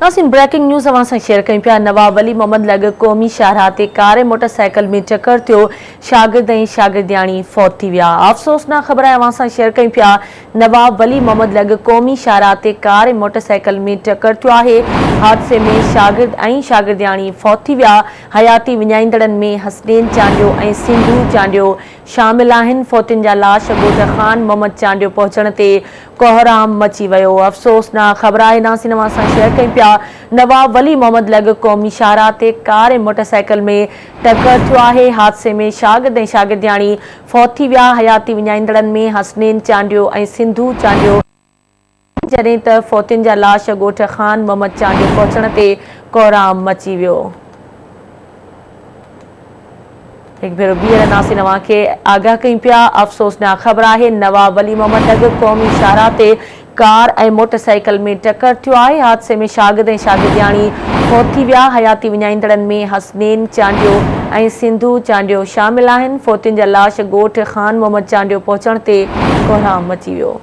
ناظرين breaking news اوهان سان شيئر ڪيون پيا نواب ولي محمد لڳ قومي شاهراهه تي ڪار ۽ موٽر سائيڪل ۾ ٽڪر ٿيو شاگرد ۽ شاگردياڻي فوت ٿي ويا افسوسناڪ خبر آهي اوهان سان شيئر ڪيون پيا نواب ولي محمد لڳ قومي شاهراهه تي ڪار ۽ موٽر سائيڪل ۾ ٽڪر ٿيو آهي حادثي ۾ شاگرد ۽ شاگردياڻي فوت ٿي ويا حياتي وڃائيندڙن ۾ حسنين چانڊيو ۽ سنڌو چانڊيو شامل آهن، فوتين جا لاش ڳوٺ خان محمد چانڊيو پهچڻ تي ڪوهرام مچي ويو، افسوسناڪ خبر آهي ناصرين اوهان سان شيئر ڪيون پيا نواب ولي محمد لڳ قومي شاهراهه تي ڪار ۽ موٽرسائيڪل ۾ ٽڪر ٿيو آهي، حادثي ۾ شاگرد ۽ شاگردياڻي فوت ٿي ويا، حياتي وڃائيندڙن ۾ حسنين چانڊيو ۽ سنڌو چانڊيو. جڏهن ته فوتين جا لاش ڳوٺ خان محمد چانڊيو پهچڻ تي ڪهرام مچي ويو. هڪ ڀيرو ٻيهر ناصر اوهان کي آگاهه ڪيون پيا، افسوسناڪ خبر آهي نواب ولي محمد لڳ قومي شاهراهه تي ڪار ۽ موٽر سائيڪل ۾ ٽڪر ٿيو آهي، حادثي ۾ شاگرد ۽ شاگردياڻي فوت ٿي ويا، حياتي وڃائيندڙن ۾ حسنين چانڊيو ۽ سنڌو چانڊيو شامل آهن، فوتين جا لاش ڳوٺ خان محمد چانڊيو پهچڻ تي ڪهرام مچي ويو.